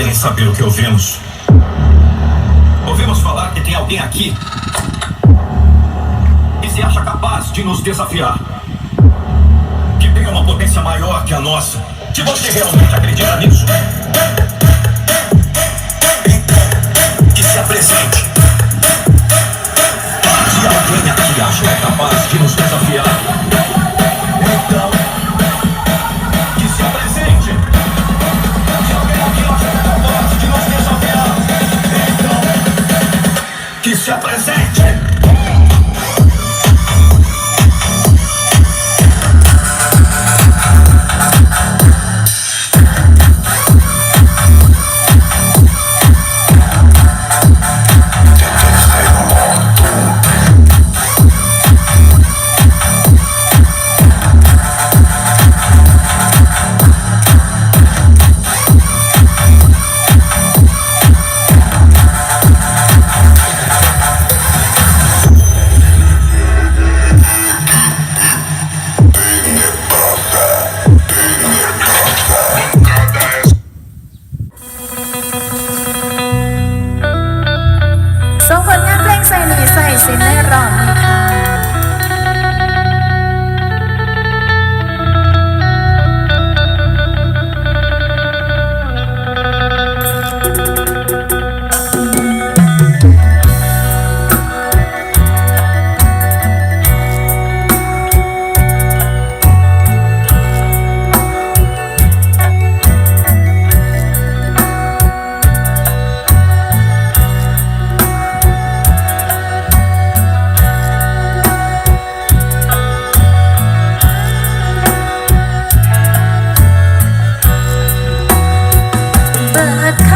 Querem saber o que ouvimos? Ouvimos falar que tem alguém aqui que se acha capaz de nos desafiar. Que tem uma potência maior que a nossa. Se você realmente acredita nisso, então, que se apresente. Se alguém aqui acha que é capaz de nos desafiar, então, que se apresente. Se alguém aqui acha que é capaz de nos desafiar, então, que se apresente. ส่งผลงานเพลงใส่หนีใส่สินในรอบนี้ค่ะเปิดค